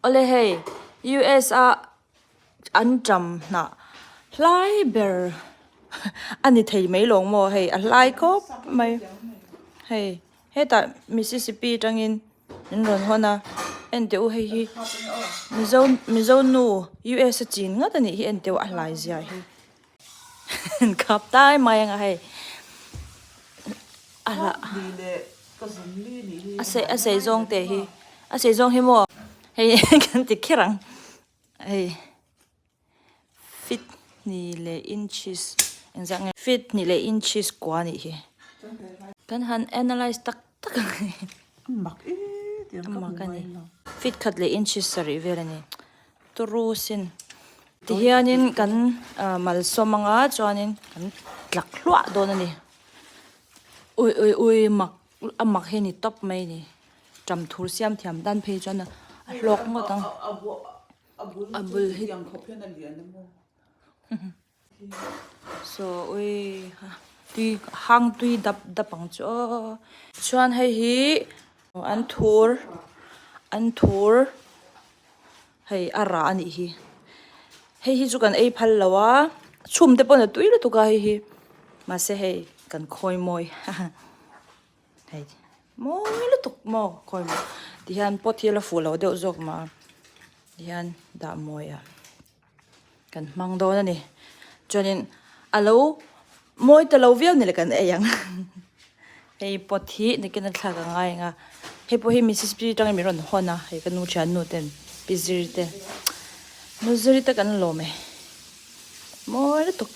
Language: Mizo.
Awle hei US a anṭam hnah hlai ber a ni thei mai lawng maw hei a hlai khawp mai hei hetah Mississippi atangin min rawn hawn a enteh u hei hi Mizo Mizo nu US a chin ngat a nih hi enteh u a hlai zia hi an khap tai mai anga hei a hlah a sei a sei zawng te hi a sei zawng hi maw hei kan ti kher ang hei feet hnih leh inches engzah nge feet hnih leh inches kua a nih hi kan han analyse tak tak ang a mak a ni feet khat leh inches sarih vel a ni turu sin tihianin kan malsawm anga chuanin kan tlak hluah dawn a ni. Ui ui ui mak a mak hi ni tawp mai ni ṭam thur siam thiam dan phei chuan a hlawk ngawt ang a bul hi saw ui tui hang tui dap dap ang chu aw chuan hei hi an thur an thur. Hei a rah a nih hi hei hi chu kan ei phal lo a chhum te pawn a tui lutuk a hei hi mahse hei kan khawi mawi hei mawi lutuk maw khawi mawi tihian pot hi a la fuh lo deuh zawk mah a tihian dah mawi a. Kan hmang dawn a ni. Chuanin a lo mawi ta lo viau ni le kan ei ang. Hei pot hi nikin a thlak a ngai ang a. Hei pawh hi Mississippi atangin min rawn hawn a. Hei ka nu thian nu ten Pi Ziri te. Nu Ziri te kan lawm e. Mawi lutuk.